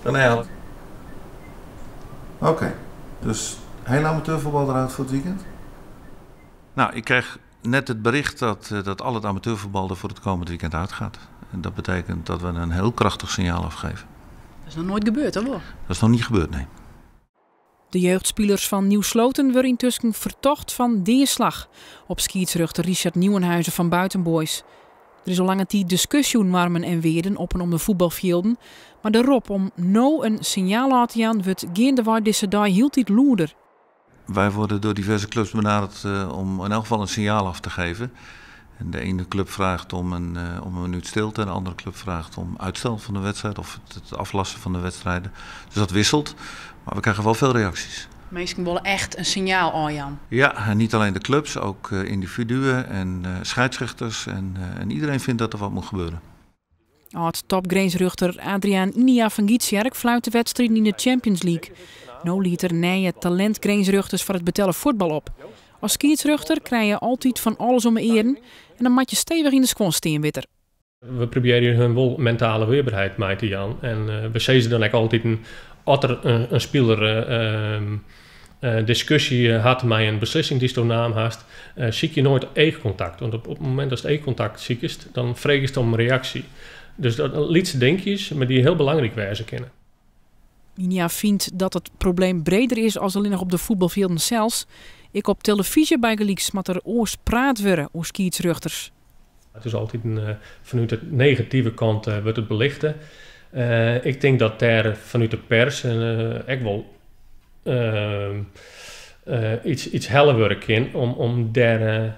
René. Oké, dus heel amateurvoetbal eruit voor het weekend? Nou, ik kreeg net het bericht dat, dat al het amateurvoetbal er voor het komend weekend uitgaat. En dat betekent dat we een heel krachtig signaal afgeven. Dat is noch noait gebeurd, hè? Dat is nog niet gebeurd, nee. De jeugdspilers fan Nieuw Sloten wurde yntusken fertocht fan deaslach op skiedsrjochter Richard Nieuwenhuizen fan Buiten Boys. Der is al lange tiid diskusje oer noarmen en wearden op en om de fuotbalfjilden, mar de rop om no in sinjaal ôf te jaan wurdt geandewei dizze dei hieltyd lûder. Wij worden door diverse clubs benaderd om in elk geval een signaal af te geven. En de ene club vraagt om een minuut stilte en de andere club vraagt om uitstel van de wedstrijd of het aflassen van de wedstrijden. Dus dat wisselt, maar we krijgen wel veel reacties. Minsken wolle echt in sinjaal ôfjaan. Ja, en niet alleen de clubs, ook individuen en scheidsrechters. En iedereen vindt dat er wat moet gebeuren. Ald-topgrinsrjochter Adriaan Inia fan Gytsjerk fluit de wedstriden yn de Champions League. No liedt er nije talintgrinsrjochters foar it betelle fuotbal op. As skiedsrjochter krije je altyd fan alles om 'e earen en dan moatte je stevich yn de skuon stean, wit er. We probearje harren wol mentale weerbaarheid mei te jaan. En we sizze dan ek altyd, as der in spiler diskusje hat mei in beslissing dy'tsto naam hast, sykje noait eachkontakt. Want op it momint datst eachkontakt sikest, dan fregest om in reaksje. Dus dat lytse dinkjes, mar dy't hiel belangryk wêze kinne. Inia fynt dat it probleem breder is as allinnich op de fuotbalfjilden sels. Ek op telefyzje bygelyks moat der oars praat wurde oer skiedsrjochters. It is altyd fanút de negative kant wurdt it belichte. Ik tink dat dêr fanút de pers ek wol yts helle wurde kin om dêr,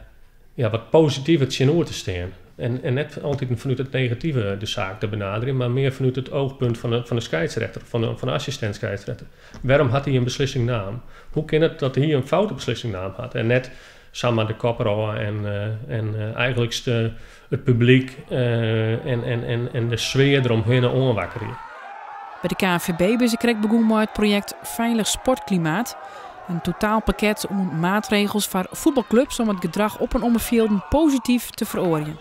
ja, wat positiver tsjinoer te stean. En net altyd fanút it negative de saak te benaderjen, mar mear fanút it eachpunt fan de skiedsrjochter, fan de assistint skiedsrjochter. Wêrom hat hy in beslissing naam? Hoe kin it dat hy in foute beslissing naam hat? En net samar de kop derôf en eigentlik it publyk en de sfear deromhinne oanwakkerje. By de KNVB binne se krekt begûn mei it projekt Veilig Sportklimaat. In totaalpakket oan maatregels foar fuotbalklups om it gedrach op en om de fjilden posityf te feroarjen.